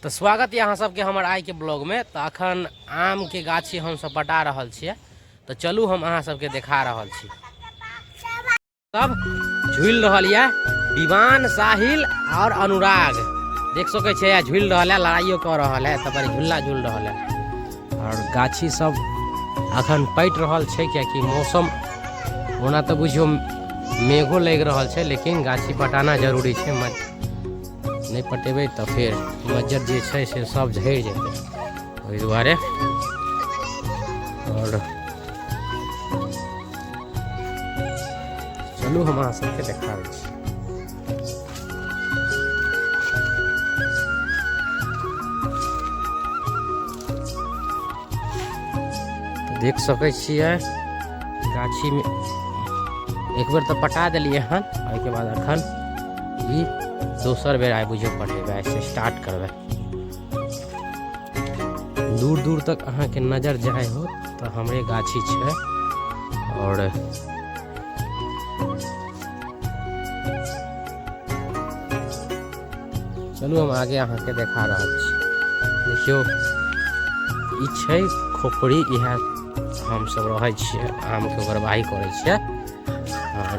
तऽ स्वागत यऽ अहाँ सबके हमर आइके ब्लॉगमे। तऽ अखन आमके गाछी हमसब पटा रहल छियै, तऽ चलू हम अहाँ सबके देखा रहल छी। सब झूलि रहल यऽ विवान, साहिल और अनुराग, देख सकै छियै झूलि रहल है, लड़ाइयो कऽ रहल है, तऽ बड़ी झूला झूल रहल है। और गाछी सब अखन पटि रहल छै, कियाकि मौसम ओना तऽ बुझियौ मेघो लागि रहल छै, लेकिन गाछी पटाना जरूरी छै। नहि पटेबै तऽ फेर मज्जर जे छै से सब झड़ि जेतै, ओहि दुआरे। और चलू हम अहाँ सबके देखाबै छी। देख सकै छियै गाछीमे एक बेर तऽ पटा देलियै हन, ओहिके बाद अखन ई दोसर बेर आइ बुझियौ पटेबै, आइसँ स्टार्ट करबै। दूर दूर तक अहाँके नजर जाइ हो तऽ हमरे गाछी छै। और चलू हम आगे अहाँके देखा रहल छी। देखियौ ई छै खोपड़ी, इएह हमसब रहै छियै, आमके ओगरवाही करै छियै। और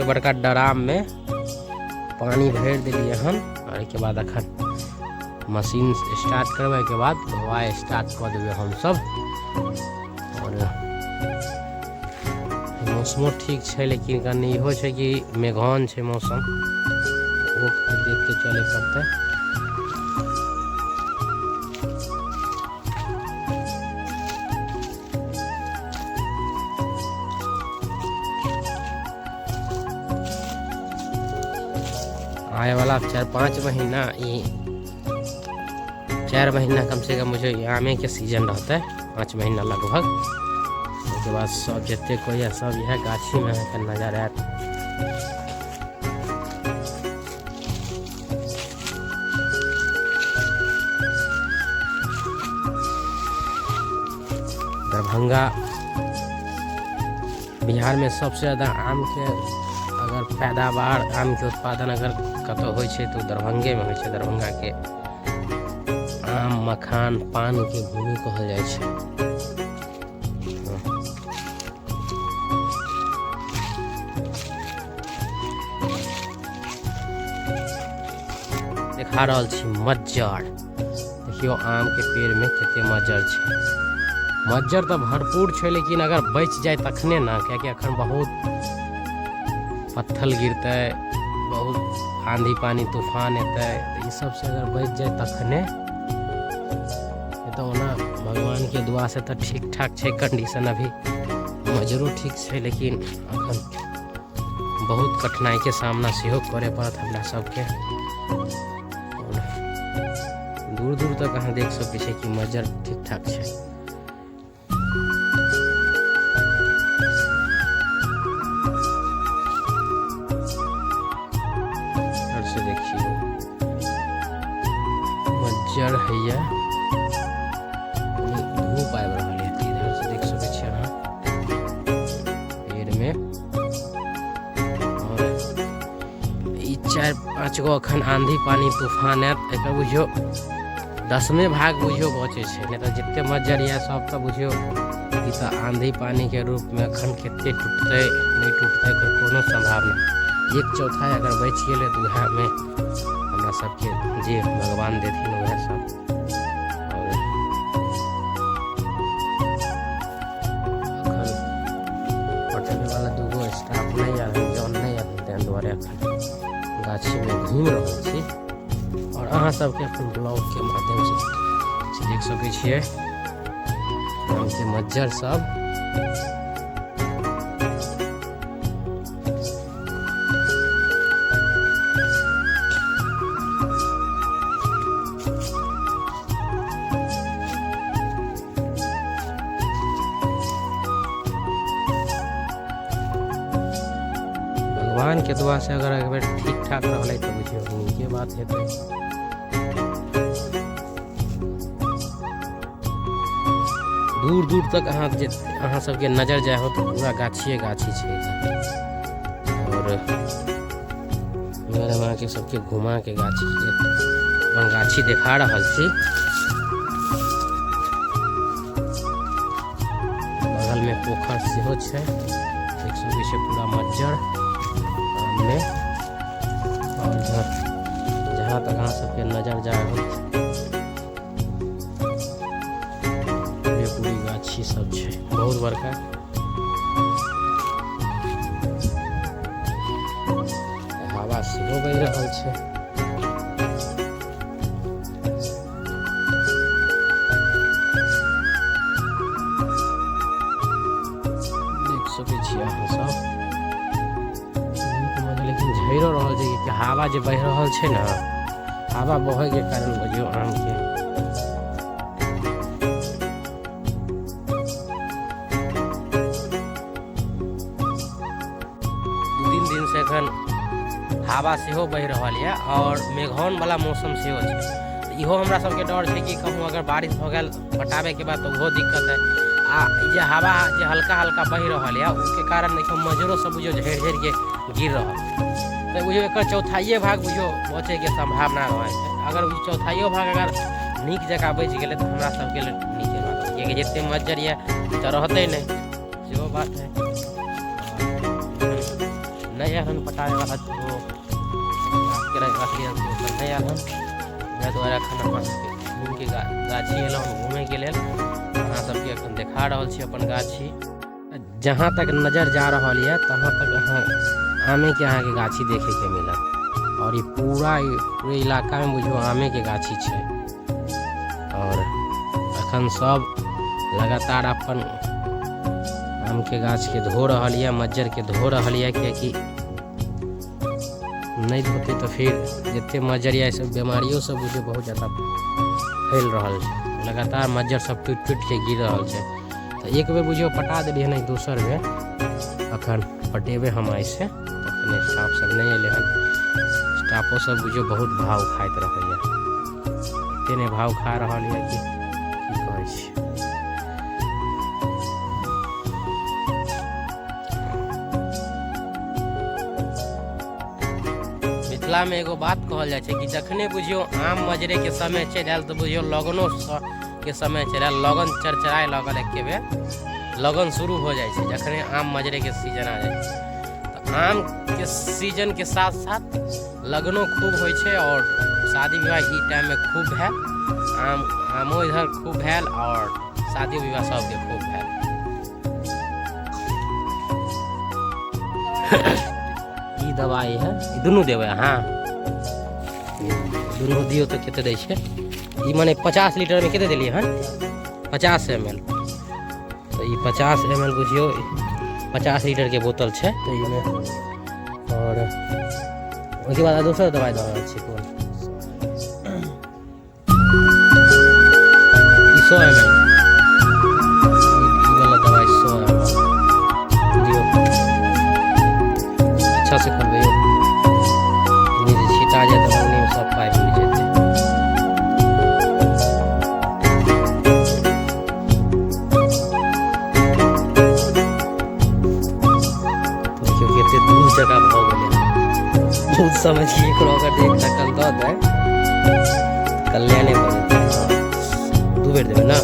बड़का डराम में पानी भरि देलियै हन, और एहिके बाद अखन मशीन स्टार्ट करबै के बाद धोआइ स्टार्ट कऽ देबै हमसब। और मौसमो ठीक छै, लेकिन कनि इहो छै कि मेघौन छै मौसम, ओ देख के चले पड़तै। आए वाला 4-5 महीना, ई 4 महीना कम से कम मुझे आमे के सीजन रहता है, 5 महीना लगभग। उसके बाद सब जते कोई है सब यह गाछी में अहाँके नजर आयत। दरभंगा बिहार में सबसे ज़्यादा आम के अगर पैदावार, आम के उत्पादन अगर कतौ होइ छै तऽ दरभंगे में होइ छै। दरभंगा के आम, मखान, पान के भूमि कहल जाइ छै। देखा रहल छी मज्जर, देखियौ आम के पेड़ में कते मज्जर छै। मज्जर तऽ भरपूर छै, लेकिन अगर बचि जाय तखने ना, कियाकि अखन बहुत पत्थल गिरतै, बहुत आंधी पानी तूफान एतै, तऽ ई सबसे अगर बचि जाय तखने। तऽ ओना भगवान के दुआ से तऽ ठीक ठाक छै कंडीशन, अभी मजरो ठीक छै, लेकिन अखन बहुत कठिनाई के सामना सेहो करे पड़त हमरा सबके। दूर दूर तक अहाँ देख सकै छियै कि मज्जर ठीक ठाक छै। इधर से देखियौ मज्जर हैया, धूप आबि रहल है, इधर से देख सकै छियै अहाँ पेड़ में। और ई 4-5 गो अखन आंधी पानी तूफान आयत, एकर बुझियौ 10वें भाग बुझियौ बचै छै, नहि तऽ जते मज्जर यऽ सब तऽ बुझियौ ई तऽ आंधी पानी के रूप में अखन कते टूटतै नहि टूटतै एकर कोनो संभावना। 1/4 अगर बचि गेलै तऽ उएह में हमरा सबके जे भगवान देथिन उएह सब। और अखन पटबै वाला दूगो स्टाफ नहि आयल हन, जन नहि आयल हन, ताहि दुआरे अखन गाछी में घूमि रहल छी। और अहाँ सबके अपन ब्लॉग के माध्यम से देख सकै छियै आम के मज्जर सब। भगवान के दुआ से अगर एक बेर ठीक ठाक रहलै तऽ बुझियौ नीके बात हेतै। दूर दूर तक अहाँ जे अहाँ सबके नजर जाय हो तऽ पूरा गाछिए गाछी छै और हम अहाँके सबके घुमा के गाछी के अपन गाछी देखा रहल छी। बगल में पोखर सेहो छै, देख सकै छियै पूरा मज्जर आम में। और इधर जहाँ तक अहाँ सबके नजर जाय हो पूरे पूरी गाछी सब छै, बहुत बड़का। हवा सेहो बहि रहल छै। देख सकै छियै अहाँ सब, नीक मजा। लेकिन झड़ि रहल छै कि हवा जे बहि रहल छै ने, हवा बहै के कारण बुझियौ आम के 2-3 दिन से एखन हवा सेहो बहि रहल यऽ और मेघौन वाला मौसम सेहो छै। तऽ इहो हमरा सबके डर छै कि कहूँ अगर बारिश भऽ गेल पटाबैके बाद तऽ ओहो दिक्कत है। आ ई जे हवा जे हल्का हल्का बहि रहल यऽ ओहिके कारण देखियौ मजरो सब बुझियौ झड़ि झड़ि के गिर रहल। तऽ बुझियौ एकर चौथाइए भाग बुझियौ बचैके सम्भावना रहै छै। अगर ओ चौथाइयो भाग अगर नीक जकाँ बचि गेलै तऽ हमरा सबके लेल नीके बात है, किएकि जते मज्जर यऽ तऽ रहतै नहि, सेहो बात है। नहि आयल हन पटाबे वाला, ओ नहि आयल हन, वएह दुआरे एखन हमरा सबके घूमिके गाछी एलहुँ हन घूमैके लेल। अहाँ सबके एखन देखा रहल छी अपन गाछी। जहाँ तक नजर जा रहल यऽ तहाँ तक अहाँ आमेके अहाँके गाछी देखैके मिलत। और ई पूरा पूरे इलाकामे बुझियौ आमेके गाछी छै। और एखन सब लगातार अपन आमके गाछके धो रहल यऽ, मज्जरके धो रहल यऽ, किएकि नहि धोतै तऽ फिर जते मज्जर यऽ सब बीमारियो सब बुझियौ बहुत जादा फैल रहल छै। लगातार मज्जर सब टूटि टूटि के गिर रहल छै। तऽ एक बेर बुझियौ पटा देलियै हन, दोसर बेर अखन पटेबै हम आइसँ। तखन स्टाफ सब नहि एलै हन, स्टाफो सब बुझियौ बहुत भाव खाइत रहैया, एते नहि भाव खा रहल यऽ कि की कहै छी। मिथिला में एगो बात कहल जाइ छै कि जखने बुझियौ आम मजरे के समय चलि आयल तऽ बुझियौ लगनो के समय चलि आयल, लगन चरचराय लगल, एके बेर लगन शुरू हो जाइ छै जखने आम मजरे के सीजन आ जाइ छै। तऽ आम के सीजन के साथ साथ लगनो खूब होइ छै और शादी विवाह ई टाइम में खूब भेल, आमो इधर खूब भेल और शादी विवाह सबके खूब भेल। ई दवाई है, ई दुनू देबै अहाँ, दुनू दियौ तऽ कते दै छै ई? मने 50 लीटर में कते देलियै हन? 50 एम एल। तऽ ई 50 एम एल बुझियौ 50 लीटर के बोतल छै। तऽ एहिमे और ओहिके बाद दोसर दवाइ दऽ रहल छी, कोन? ई 100 एम एल, ई वाला दवाइ 100 एम एल दियौ। अच्छा से खोलबै यौ, नहि जे छिटा जाय तऽ मङ्गनीमे सब पाइ उड़ि जेतै। देखियौ कते दूध जकाँ भऽ गेलै, दूध समझ के एकरो अगर एक ढक्कन दऽ दै कल्याणे भऽ जेतै। 2 बेर देबै ने?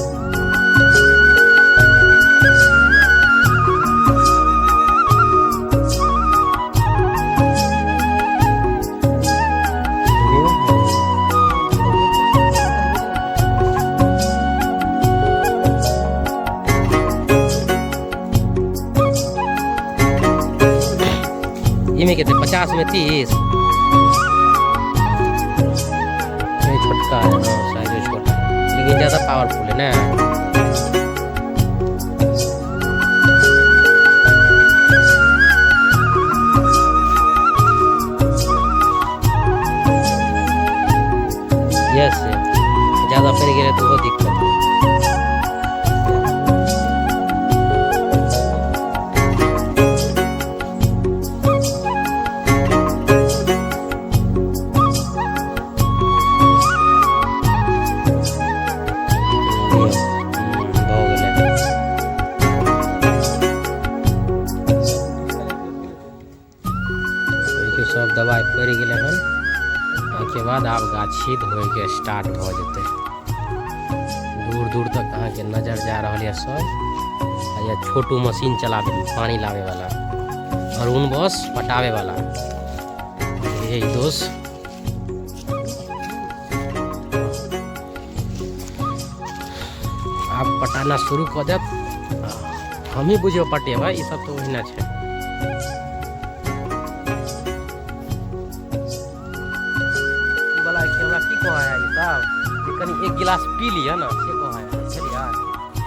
इमे कते? 50 में 30। ये छोटका है, हाँ साइज छोटा, लेकिन ज्यादा पावरफुल है ना। यस, ज्यादा पड़ गया तो वो दिक्कत है। दवाइ पड़ि गेलै हन। ओहिके बाद आब गाछी धोइके स्टार्ट भऽ जेतै। दूर दूर तक अहाँके नजर जा रहल यऽ सब। आ यऽ छोटू मशीन चलाबै, पानी लाबै वाला, अरुण बस पटाबै वाला। ये दोस्त आब पटाना शुरू कऽ देत। हमही बुझियौ पटेबै, ई सब तऽ ओहिना छै। ई वाला कि हमरा की कहै है ई सब जे कनि एक गिलास पी लिअ ने, से कहै है, बुझलियै?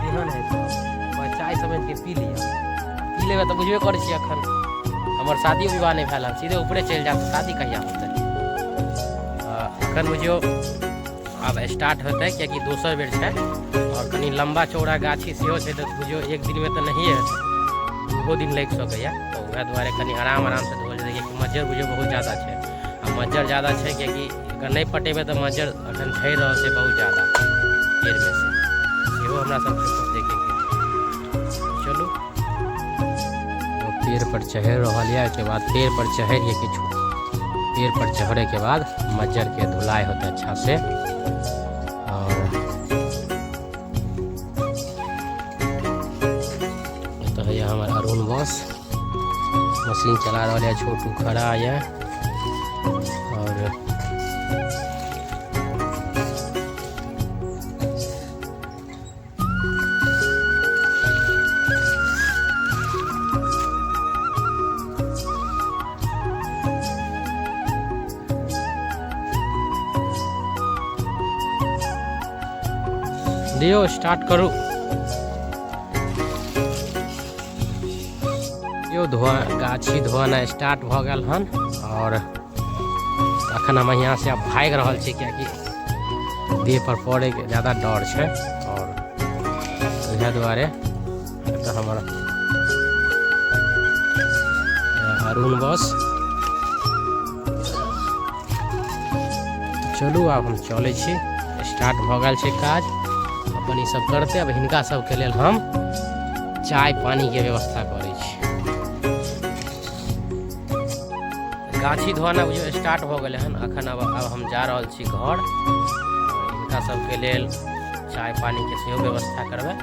एहन है सब चाय समझ के पी लिअ। पी लेबै तऽ बुझबे करै छियै, एखन हमर शादियो विवाह नहि भेल हन, सीधे ऊपरे चलि जायब तऽ शादी कहिया होतै? एखन बुझियौ आब स्टार्ट होतै, कियाकि दोसर बेर छै आओर कनि लम्बा चौड़ा गाछी सेहो छै, तऽ बुझियौ एक दिनमे तऽ नहिए हेतै, दूहो दिन लागि सकैए। तऽ उएह दुआरे कनि आराम आरामसँ धोअल जेतै, कियाकि मज्जर बुझियौ बहुत ज्यादा छै। आ मज्जर ज्यादा छै कियाकि अगर नहि पटेबै तऽ मज्जर एखन झड़ि रहल छै बहुत ज्यादा पेड़मे से, सेहो हमरा सबके देखैके। चलू, पेड़ पर चढ़ि रहल यऽ। ओहिके बाद पेड़ पर चढ़ि किछु पेड़ पर चढ़े के बाद मज्जर के धुलाई होते अच्छा से। और तो है हमार अरुण बॉस मशीन चला रहा है, छोटू खड़ा है। और दियौ स्टार्ट करू यौ। धोआ गाछी धोआना स्टार्ट भऽ गेल हन और अखन हम यहाँ से आब भागि रहल छी, कियाकि देह पर पड़ैके ज्यादा डर छै। और इएह दुआरे एतऽ हमर अरुण बस। चलू, आब हम चलै छी। स्टार्ट भऽ गेल छै काज, अपन ई सब करते। अब हिनका सबके लेल हम चाय पानीके व्यवस्था करै छी। गाछी धोआना बुझियौ स्टार्ट भऽ गेलै हन अखन। आब हम जा रहल छी घर, हिनका सबके लेल चाय पानीके सेहो व्यवस्था करबै।